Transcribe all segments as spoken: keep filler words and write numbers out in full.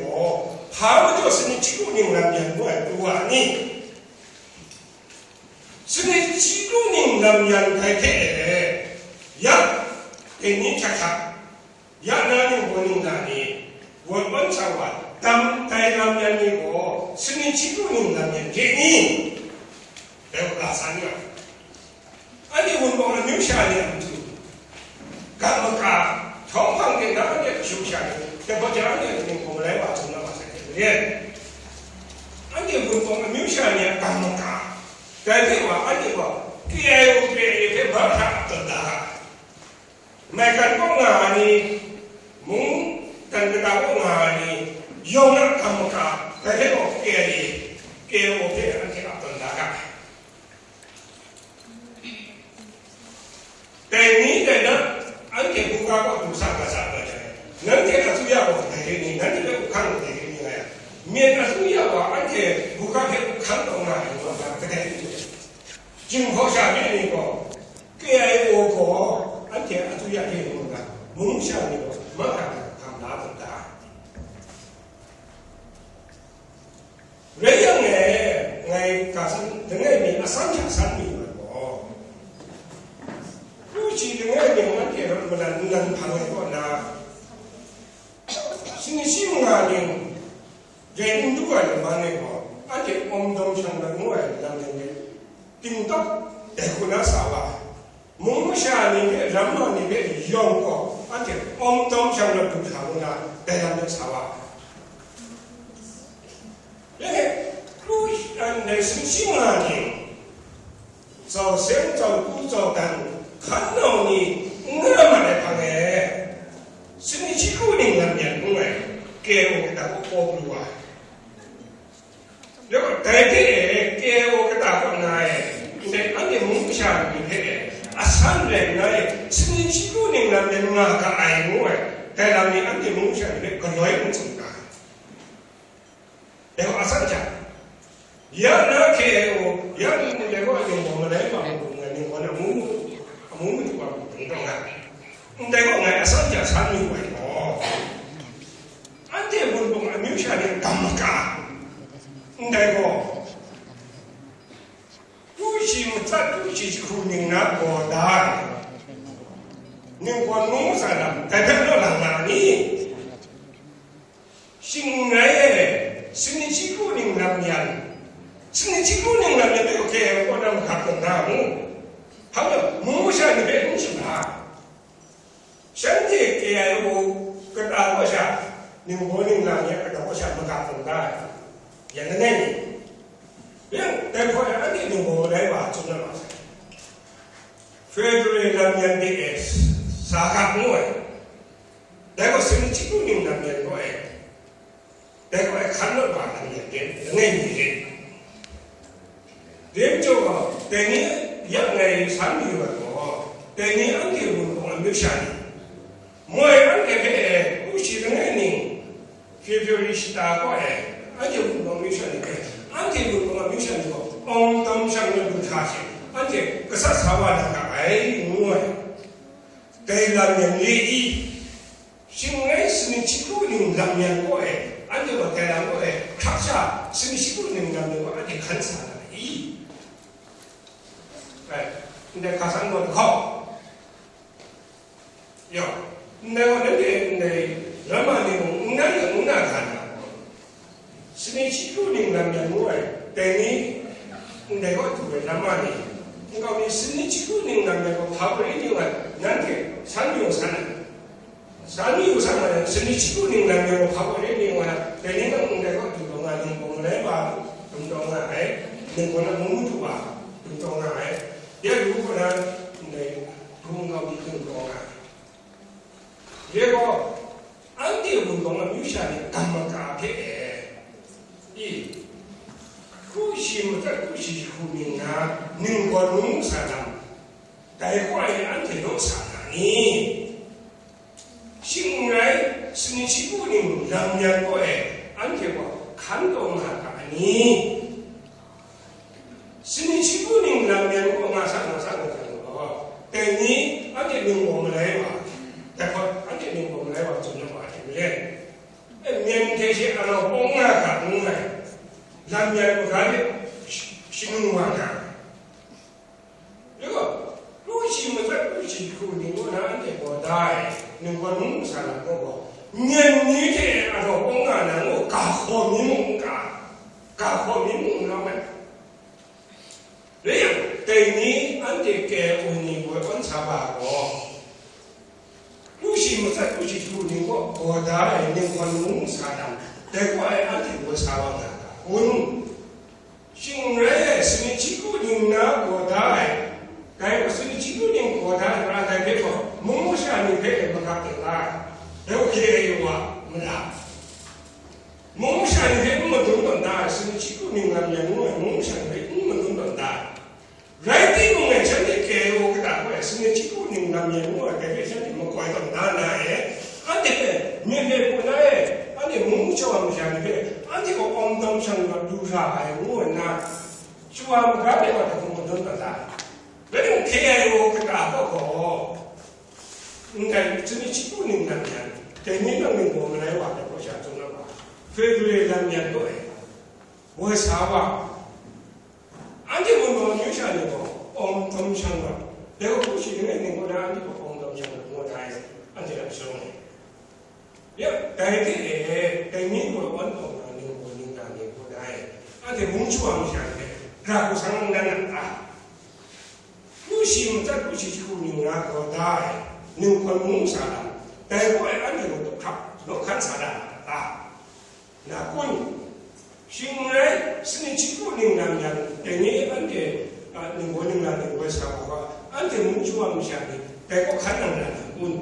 gaw, hpa majaw sanit chyeju ninglam yan ngu ai pru wa ni? Sanit chyeju ninglam yan dai hte e, ya, dai ni hkrat hkrat, ya na ningbaw ningla ni, wunpawng sa wa, dam dai lam yan ni gaw, sanit chyeju ninglam yan hte ni? Dai wa ga san ya. Anhte wunpawng amyu sha ni a matu, ga maka, htawng hpang de na anhte kashu sha ni, dai hpaw jang anhte ningbaw malai wa htum na ma sai hte maren. Anhte wunpawng amyu sha ni a ga maka, dai hpe wa anhte gaw K I O K I A hpe mahkra ap tawn da ga ai. Maigan kaw nga ai ni, mungdan kata kaw nga ai ni, yawng na ga maka, dai hpe gaw K I A, K I O hpe anhte ap tawn da ga ai. Dai ni dai na, anhte hkungga kaw du sa ga sa ga jang, nanhte a tsawya gaw kadai re ni, nanhte hpe up hkang kadai re ni nga yang, myen a tsawya gaw anhte hkungga hpe up hkang taw nga ai wa ga kadai re ni? Jinghpaw sha byin ni gaw, K I O gaw anhte a tsawya hte mung ga, mung sha ni gaw mahkra hkam la tawn da. Rai yang e, ngai ga san, langai mi asan hta san mi wa gaw, kru shi langai mi anhte rawt malan nnan hpang ai kaw na, shani shi manga ning rai n du ai lam man e gaw, anhte awng dawm shang lat ngu ai lam ning tingtawk dai hku na sa wa ai. Mung masha ni hpe, ramma ni hpe yawng gaw, anhte awng dawm shang lat du hkra ngu na, dai lam hpe sa wa ai. Dai hpe, kru, ndai sumshi nga ni, zau seng, zau ku, zau dan, hkan nau ni n nga mat ai hpang e, sumshi ku ning lam yan ngu ai, kye u kata kaw paw pru wa ai. Yawng dai hte e, kye u kata kaw nga e, ndai anhte mung masha ni hpe e, asan rai nna e, sumshi ku ning lam yan nga ga ai ngu ai, dai lam ni anhte mung masha ni hpe galoi n tsun ga ai. Dai gaw asan hta, ya na hkye ai gaw, ya ni ndai gaw a yawng gaw malai ma mung hkrum ai, ninggawn amu, amu madu wa mung hkrum taw nga ai. Ndai gaw ngai asan hta san yu ai gaw, anhte wunpawng amyu sha ni a ga maka, ndai gaw, kru shi matsat, kru shi jahku ning na gaw da ai, ninggawn ngu matsa lam, dai hpe law lang na ni? Shing n rai e, sumshi ku ning lam yan, sumshi ku ning lam yan hpe hkye ai kaw na mahkra tawn da mu. Hpa mung masha ni hpe n shana, shanhte K I O kata kaw sha, ningbaw ningla ni a kata kaw sha mahkra tawn da ai, yan langai ni? Yang dai hpaw e anhte ningbaw malai wa tsun na ma sai. Federal lam yan de e, sa ga ngu ai. Dai gaw sumshi ku ning lam yan gaw e, dai gaw e hkan rawt wa lam yan de, langai mi de. Dai majaw gaw, dai ni ya ngai san mayu ai gaw, dai ni anhte wunpawng amyu sha ni, moi anhte hpe e, kru shi langai ning, February shata kaw e, anhte wunpawng amyu sha ni hpe, anhte wunpawng amyu sha ni gaw, awng dawm shang na du hkra she, anhte gasat sa wa na ga ai, ngu ai. Dai lam yan re i? Shing n rai, sumshi ku ning lam yan kaw e, anhte gaw dai lam kaw e hkrak sha, sumshi ku ning lam yan gaw anhte hkan sa na i? Rai, ndai hka san gaw lahkawng. Yawng, ndai gaw nanhte ndai ramma ni mung n na yang n na ga na, sumshi ku ning lam yan ngu ai, dai ni ndai gaw du ai ramma ni, nkau mi sumshi ku ning lam yan gaw hpa gaw re ni nga, nanhte san yu san ai. San yu san ai, sumshi ku ning lam yan gaw hpa gaw re ni nga, dai ni nang ndai gaw du taw nga, ningbaw malai wa dum taw nga ai, ningbaw na mung madu wa dum taw nga ai, ya du gaw na ndai hpung nkau mi dum taw nga ai. Dai gaw, anhte wunpawng amyu sha ni a ga maka hpe e, i, kru shi matsat, kru shi jahku ning na, ninggawn ngu sa lam, dai gaw e anhte naw sa na ni? Shing n rai, sumshi ku ning lam yan gaw e, anhte gaw hkan taw nga ga ai ni? Sumshi ku ning lam yan gaw nga sa, nga sa, nga sa, nga sa. Dai ni, anhte ningbaw malai wa, dai hpawt anhte ningbaw malai wa tsun na wa hte maren, e, myen hte Hte a rau pawng nga ga ngu ai, lam yan maga de sh-, shanu wa nga ai. Yu gaw, lu shi matsat lu shi hku ni ngu na anhte gaw da ai, ninggawn ngu sa na gaw gaw, nyen ni hte a rau pawng nga na ngu ga hkaw mi mung n ka, ga hkaw mi mung n rawng ai. Rai yang, dai ni anhte kei u ni woi awn sa ga gaw, lu shi matsat lu shi hku ni gaw gaw da ai ninggawn ngu sa dan, dai gaw ai anhte woi sa wa nga ga kun? Shing rai ai, sumsing hku ning na gaw da ai, dai gaw sumsing hku ning gaw da ai, dai hpe gaw, mung masha ni hpe magap de la ai, dai gaw hkye ai wa mara. Mung masha ni hpe n madun tawn da ai, sumsing hku ning lam yan ngu ai, mung masha ni hpe n madun tawn da ai. Rai timung e, shanhte kei u kata hpe, sumsing hku ning lam yan ngu ai, dai hpe shanhte makoi tawn da na e, anhte hpe myit hpe pru na e, anhte mung shawa masha ni hpe, anhte gaw awng dawm shang rawt lu ra ai, ngu nna, shawa maga de wa hte hkum madun tawn da ai. Rai timung, hkye ai u kata hpe gaw, ndai sumsing hku ning lam yan, dai ni nang ning gaw malai wa ai hpe sha tsun na wa, hkoi gare lam yan gaw e, woi sa wa, anhte mung gaw amyu sha ni gaw awng dawm shang rawt, dai gaw hku shi langai ning gaw na anhte gaw awng dawm shang rawt ngu ai, anhte a shawng e. Ya, dai hte e, dai ni gaw awn tawn na ninggaw ningda ni gaw dai, anhte mung shawa masha ni hpe, gara hku sang n dan na ta? Lu shi matsat lu shi hku ning na gaw da ai, ninggawn ngu sa lam, dai gaw ai anhte gaw daw hkap, daw hkan sa da na ta? Na kun? Shing rai, sumsing hku ning lam yan, dai ni anhte, a, ninggaw ningla ning woi sa wa, anhte mung shawa masha ni, dai gaw hkan nang ra na kun?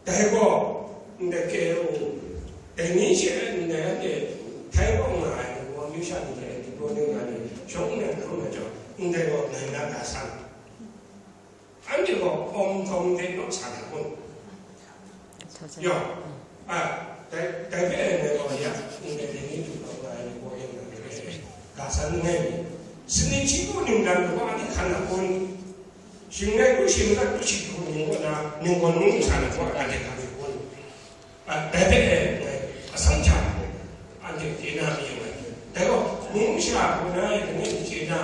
Dai gaw, ndai kei u, dai ni she, ndai anhte htai wa nga ai, ninggaw amyu sha ni hte, ninggaw ning nga ni, shawng nnan hkrum ai chyawm, ndai gaw ngai na ga san. Anhte gaw awng dawm de naw sa na kun? Yawng, a, dai, dai hpe ngai gaw ya, ndai dai ni du naw nga ai, ninggaw ning nga ni, ga san langai mi, sumsing hku ning lam gaw anhte hkan na kun? Shing rai, lu shi matsat lu shi hku ning gaw na, ninggawn ngu sa na gaw, anhte hkan na kun? A, dai hpe e, ngai atsam hta anhte chye na mayu ai. Dai gaw, mung masha hku na e, langai mi chye na,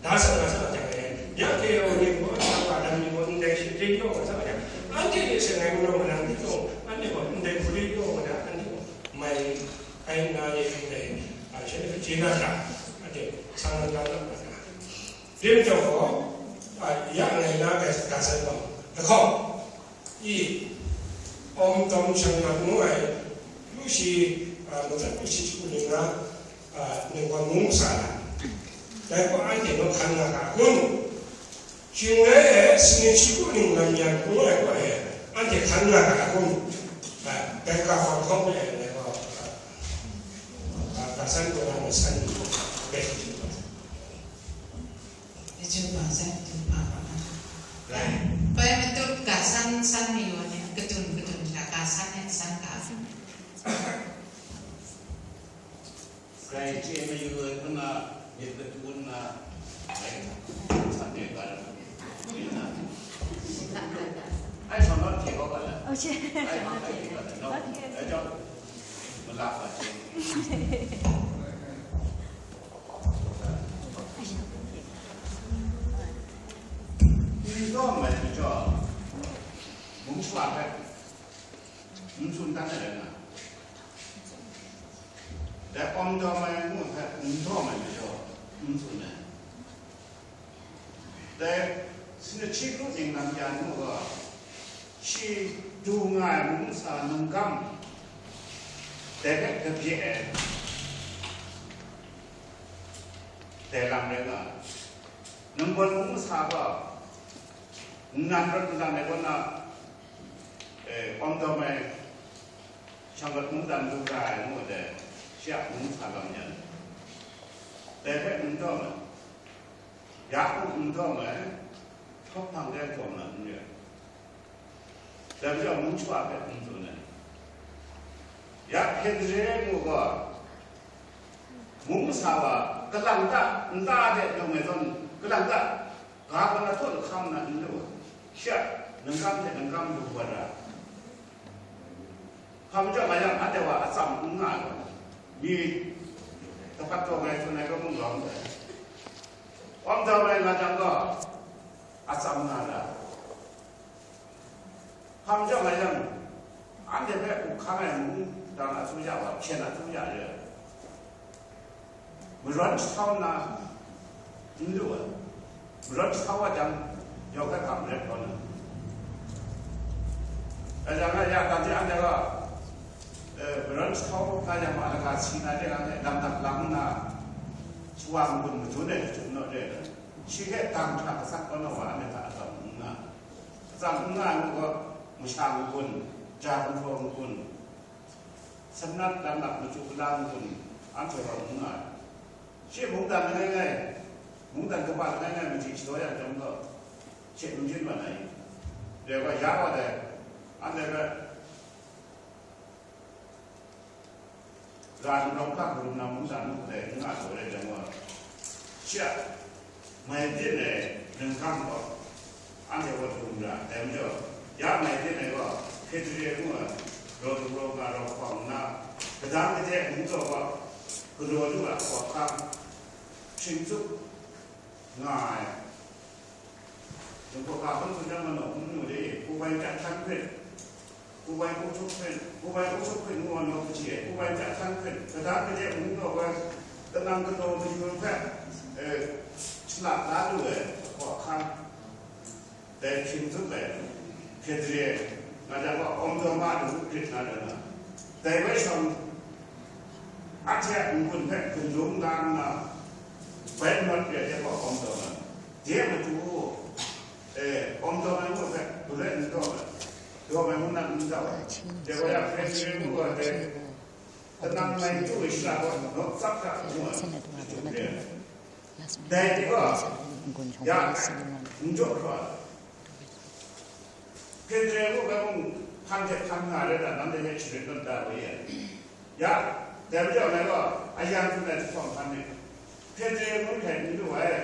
da sa na sa jang e, ya hte yawng ni gaw, sa wa lam ni gaw, ndai shi hte yawng sa jang, anhte hte seng ai galaw malang ni gaw, anhte gaw ndai hku hte yawng na, anhte gaw mai ai na e, ndai, a, shanhte hpe chye na hta, anhte sang na, na, na, na. Dai majaw gaw, a, ya ngai na ga, ga san gaw, lahkawng, i, awng dawm shang rawt ngu ai, lu shi, a, matsat lu shi hku ning na, a, ninggawn ngu sa na, dai gaw anhte naw hkan nga ga kun? Shing rai e, sumsing hku ning lam yan ngu ai gaw e, anhte hkan nga ga kun? A, dai ga hkawng hkawng e, ngai gaw, a, a, ga san gaw na san ni gaw, dai hte Bai matut ga san san mayu ni, kadun kadun sha ga san e san ga. Grai chye mayu ai hpang a myit kadun na, ai, san de ga la, na. Ai, shawng naw hte gaw ga la. Ai, shawng naw hte gaw ga la. Ai, jawng, malak ga chye. N taw mai majaw, mung shawa hpe n tsun dan ai rai nga, dai awng daw mai ngu hpe n taw mai majaw, n tsun ai. Dai sumsing hku ning lam yan ngu gaw, shi du nga ai mung sa ningkam, dai hpe kabye ai, dai lam rai nga ai. Ninggawn mung sa gaw, nnan rawt nnan ai kaw na, e, awng daw mai, shang rawt mungdan lu ra ai ngu ai, shi a mung sa lam yan, dai hpe n taw mai. Ya hku n taw mai, hkawhkam de taw na n re ai. Dai majaw mung shawa hpe n tsun ai. Ya hpyen re ai ngu gaw, mung masa wa kalang ta nta de lung ai zawn, kalang ta ga hkawm na htaw lahkam na n lu ai. Shi a ningkam hte ningkam lu wa ra. Hpa majaw nga yang, anhte wa atsam n nga ai gaw, mi dapat taw ngai tsun ai gaw mung lawm ai. Awm taw ai nga jang gaw, atsam nga ra. Hpa majaw nga yang, anhte hpe up hkang ai mung dang a tsun ya wa, hpyen a tsun ya re. Marawn jahtau nna n lu ai. Marawn jahtau wa jang, yawng hpe hkam ret tawn ai. Dai jang, ya, dan de anhte gaw, eh, marawn jahtau na yang ma, laga si na de, anhte lam dak lang nna, shawa n-gun madun ai jahtum naw re ai. Shi hte dang hta gasat kau na wa, anhte hta atsam n nga. Atsam n nga ai mung gaw, masha n-gun, ja gumhpraw n-gun, sanat lam dak machyu kala n-gun, anhte gaw n nga ai. Shi mungdan langai ngai, mungdan kaba langai ngai machyi shadaw yang chyawm gaw, she n yin mat ai. Dai gaw ya wa dai, anhte hpe ra nrawng hka hkrum na mungdan muk dai n nga taw rai jang gaw, shi a mai byin ai ningkang gaw, anhte gaw lung ra, dai majaw, ya mai byin ai gaw, hkrit dare ngu ai, raw du raw nga raw hkawng nna, kadang kade mung taw gaw, galaw lu ai hkawhkam hkam, hpring tsup nga ai. Nang gaw ga hpang tsun jang, manu, manu de, Kubai Chak Htan hpe, Kubai Kok Chok hpe, Kubai Kok Chok hpe ngu ai, nau kaji ai, Kubai Chak Htan hpe, kadang kade mung taw gaw, kanang kanaw mayu hpe, eh, shala da lu ai, hkawhkam. Dai hpring tsup ai, hkrit dare, nga jang gaw, awm taw ma lu hkrit na rai na. Dai bai shawng, anhte a n-gun hpe gun lung la nna, bai n mat re ai hte gaw awm taw ma. De matu, eh, awm taw ai ngu hpe, guloi n taw ai, daw ai ngu na n tau ai. Dai gaw ya, hkrit dare ngu gaw, dai, kanang mai du ai shara gaw, nawk tsap hta ngu ai, jahtum re ai. Dai ni gaw, ya, n jaw hkra ai. Hkrit dare mung hpe mung, hpan hte hpan nga rai na, nanhte hpe sharin tawn da we ai. Ya, dai majaw ngai gaw, a yang hkrit ai jahpawng hkan ni, hkrit dare ngu hkrai n lu ai,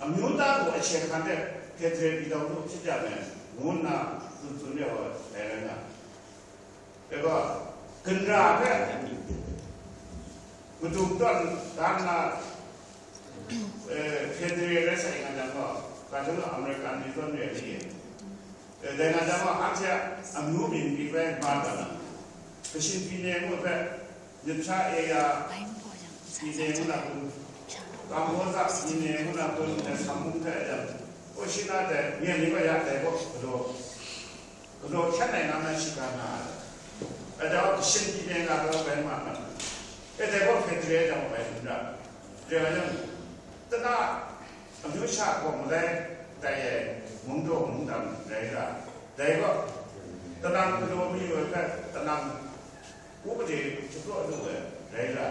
amyu ta gaw ahkye hkan de hkrit dare pyi taw lu hpyi jang ai, ngu nna tsun tsun ya wa ai rai nga. Dai gaw, ginra hpe madung tawn dan na, eh, hpyen re rai sai nga jang gaw, ga hta American ni zawn re ai ni, eh, dai nga jang gaw, anhte a amyu myin pyi bai ma tawn na, kashin pyi ne ngu hpe, myit hpya e ya pyi ne ngu na kun, Kamboja pyi ne ngu na kun, dai Sam mung hte jang, Koshina dai, myen ni gaw ya dai gaw galaw. Galaw hkyen ai nang na shiga na ai. Dai gaw kashin pyi ne nga gaw bai ma mat. E dai gaw hpe gare ai jang bai hkrum ra. Re ai yang, tana amyu sha gaw malai tai ai mungdaw mungdan rai ra. Dai gaw, tanang galaw mayu ai hpe, tanang upade shapraw lu ai rai ra.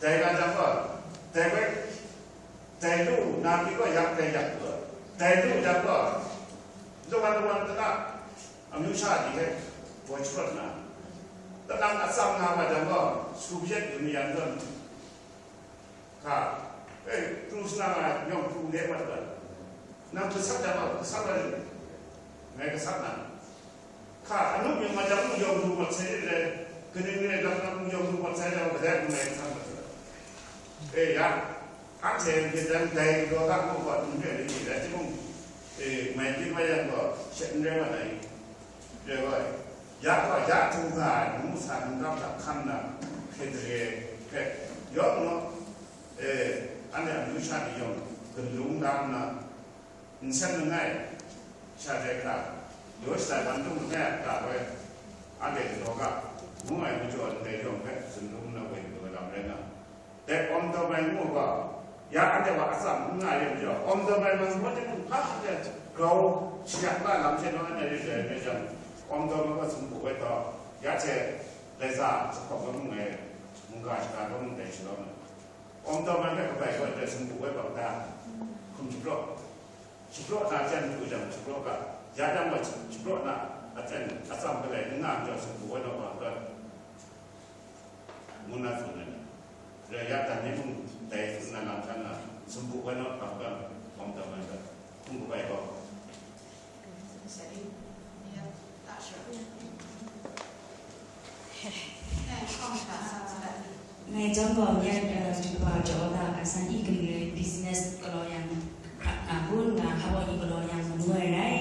Dai nga jang gaw, dai bai, dai lu na pyi gaw yak dai yak lu ai. Dai lu jang gaw, lawan lawan tana amyu sha ni hpe gaw sharawt na, tanang atsam nga wa jang gaw, su hpyet yu mayan zawn, hka, e, pru salang ai yawng pru le mat ai. Nang gasat jang gaw, gasat ai, ngai gasat na. Hka, anu myit ma jang mung yawng lu mat sai re ai, kaning re ai, lam lam mung yawng lu mat sai re ai, kadai mung ngai gasat mat ai. E, ya, anhte myit dang dai daw ga mu gaw, n re ai ni rai timung, e, mai byin mai yang gaw, she n rai mat ai. Re gaw, ya gaw, ya htu nga ai, mung masan mung kam hta hkan na, hkrit dare hpe, yawng gaw, e, anhte amyu sha ni yawng, gun lung la nna, nsen langai, sha dai hkra, yaw shatai man dung langai a hkra gaw, anhte galaw ga, ngu ai majaw ndai yawng hpe zunlung na woi lu ai lam rai nga. Dai awm taw ai ngu gaw, ya anhte wa atsam n nga ai majaw, awm taw ai man ngu timung hpa hte grau shayak la lam hte nawng anhte yu jai ai jang, awm taw ai gaw sumpu woi taw, ya hte laisa lahkawng ai mung ai, mungga shaga ai mung dai shalawm ai. Awm taw ai hpe kabai gaw, dai sumpu woi bang ta, hkum shapraw. Shapraw na chyan du jang, shapraw ga, ya jang gaw shapraw na a chyan atsam galai n nga jang, sumpu woi naw hpa hkan, ngu na tsun ai. Rai ya, dan ni mung dai tsun na lam hkan na, sumpu woi naw hpa hkan, hkawm tam ai ga, hkum kabai gaw. 谁？你要大声。Ngai chyawm gaw myit, eh, du hpa jaw da, a san i gumle business galaw yang, hkrak na bun nga, hpa gaw i galaw yang, ngu ai rai.